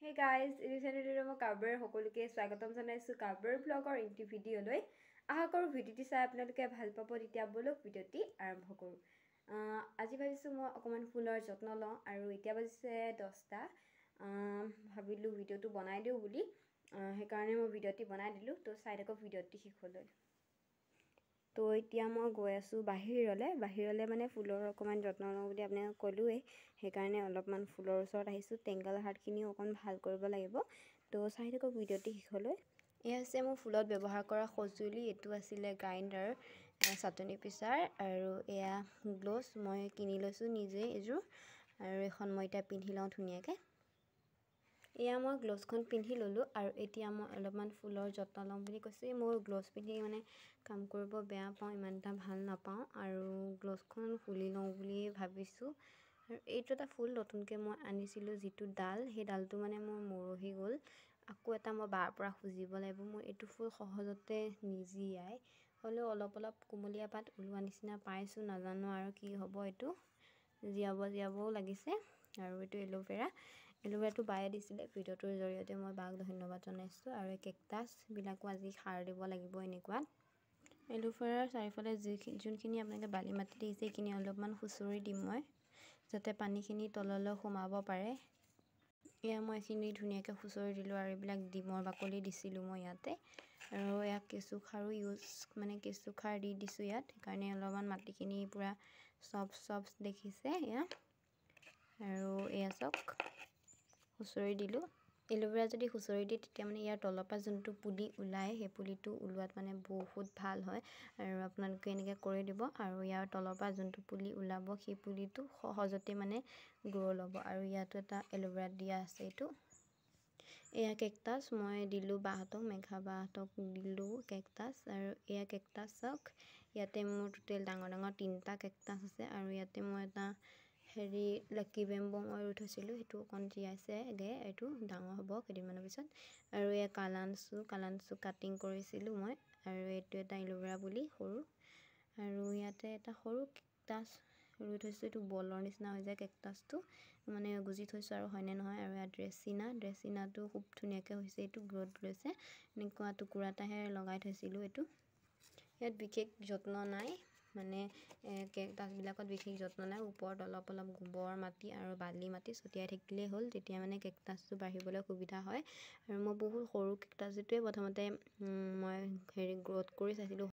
Hey guys, এইটো চেনেলটোলৈ মই কাব্যৰ সকলোকে স্বাগতম জনাইছোঁ কাব্যৰ ব্লগৰ ইনটি ভিডিঅ'লৈ। আশা কৰোঁ ভিডিঅ'টি চাই আপোনালোকে ভাল পাব। তেতিয়া ব'লক ভিডিঅ'টি আৰম্ভ কৰোঁ। আজি ভাবিছোঁ মই অকণমান ফুলৰ যত্ন লওঁ আৰু এতিয়া বাজিছে 10টা। ভাবিলোঁ ভিডিঅ'টো বনাই দিওঁ বুলি, সেইকাৰণে মই ভিডিঅ'টি বনাই দিলোঁ। তো চাই থাকক ভিডিঅ'টি শেষলৈ। তো এতিয়া মই গৈ আছোঁ বাহিৰলৈ মানে ফুলৰ অকণমান যত্ন লওঁ বুলি আপোনাক ক'লোৱেই, সেইকাৰণে অলপমান ফুলৰ ওচৰত আহিছোঁ। টেংগল হাৰ্টখিনিও অকণ ভাল কৰিব লাগিব। তো চাই থাকক ভিডিঅ'টি শেষলৈ। এয়া হৈছে মোৰ ফুলত ব্যৱহাৰ কৰা সঁজুলি। এইটো আছিলে গ্ৰাইণ্ডাৰ, চাটনি পিচাৰ আৰু এয়া গ্ল'ভছ মই কিনি লৈছোঁ নিজে এযোৰ, আৰু এইখন মই এতিয়া পিন্ধি লওঁ ধুনীয়াকৈ। এয়া মই গ্ল'ভছখন পিন্ধি ল'লোঁ আৰু এতিয়া মই অলপমান ফুলৰ যত্ন ল'ম বুলি কৈছোঁ। মই গ্ল'ভছ পিন্ধি মানে কাম কৰিব বেয়া পাওঁ, ইমান এটা ভাল নাপাওঁ, আৰু গ্ল'ভছখন খুলি লওঁ বুলি ভাবিছোঁ। আৰু এইটো এটা ফুল নতুনকৈ মই আনিছিলোঁ, যিটো ডাল, সেই ডালটো মানে মোৰ মৰহি গ'ল। আকৌ এটা মই বাৰ পৰা খুজিব লাগিব। মোৰ এইটো ফুল সহজতে নিজিয়াই, হ'লেও অলপ অলপ কুমলীয়া পাত ওলোৱা নিচিনা পাইছোঁ, নাজানো আৰু কি হ'ব, এইটো জীয়াব জীয়াবও লাগিছে। আৰু এইটো এল'ভেৰা, এল'ভেৰাটো বায়ে দিছিলে, ভিডিঅ'টোৰ জৰিয়তে মই বাক ধন্যবাদ জনাইছোঁ। আৰু এই কেকটাছবিলাকো আজি সাৰ দিব লাগিব। এনেকুৱাত এল'ভেৰাৰ চাৰিওফালে যিখিনি যোনখিনি আপোনালোকে বালি মাটি দেখিছে, সেইখিনি অলপমান খুচৰি দিম মই, যাতে পানীখিনি তললৈ সোমাব পাৰে। এয়া মই এইখিনি ধুনীয়াকৈ খুচৰি দিলোঁ আৰু এইবিলাক ডিমৰ বাকলি দিছিলোঁ মই ইয়াতে। আৰু ইয়াক কেঁচু সাৰো ইউজ মানে কেঁচু সাৰ দি দিছোঁ ইয়াত, সেইকাৰণে অলপমান মাটিখিনি পূৰা চফ্ট চফ্ট দেখিছে এয়া। আৰু এয়া চাওক, খুচৰি দিলোঁ। এল'ভেৰা যদি খুচৰি দিয়ে তেতিয়া মানে ইয়াৰ তলৰ পৰা যোনটো পুলি ওলায়, সেই পুলিটো ওলোৱাত মানে বহুত ভাল হয়। আৰু আপোনালোকে এনেকৈ কৰি দিব, আৰু ইয়াৰ তলৰ পৰা যোনটো পুলি ওলাব সেই পুলিটো সহজতে মানে গ্ৰ' ল'ব। আৰু ইয়াতো এটা এল'ভেৰা দিয়া আছে। এইটো এয়া কেকটাছ মই দিলোঁ বাহঁতক, মেঘা বাহঁতক দিলোঁ কেকটাছ। আৰু এয়া কেকটাছ চাওক, ইয়াতে মোৰ টোটেল ডাঙৰ ডাঙৰ 3টা কেকটাছ আছে। আৰু ইয়াতে মই এটা হেৰি লাকি বেম্ব মই ৰুই থৈছিলোঁ, সেইটো অকণ জীয়াইছেগৈ, এইটো ডাঙৰ হ'ব কেইদিনমানৰ পিছত। আৰু এয়া কালাঞ্চু কাটিং কৰিছিলোঁ মই। আৰু এইটো এটা এল'ভেৰা পুলি সৰু। আৰু ইয়াতে এটা সৰু কেকটাছ ৰুই থৈছোঁ, এইটো বলৰ নিচিনা হৈ যায় কেকটাছটো, মানে গুজি থৈছোঁ আৰু হয়নে নহয়। আৰু ইয়াত ড্ৰেচিনাটো খুব ধুনীয়াকৈ হৈছে, এইটো গ্ৰ'থ লৈছে। এনেকুৱা টুকুৰা এটাহে লগাই থৈছিলোঁ এইটো। ইয়াত বিশেষ যত্ন নাই, মানে কেকটাছবিলাকত বিশেষ যত্ন নাই। ওপৰত অলপ অলপ গোবৰ মাটি আৰু বালি মাটি ছটিয়াই থাকিলেই হ'ল, তেতিয়া মানে কেকটাছটো বাঢ়িবলৈ সুবিধা হয়। আৰু মই বহুত সৰু কেকটাছটোৱে প্ৰথমতে মই হেৰি গ্ৰ'থ কৰি চাইছিলোঁ।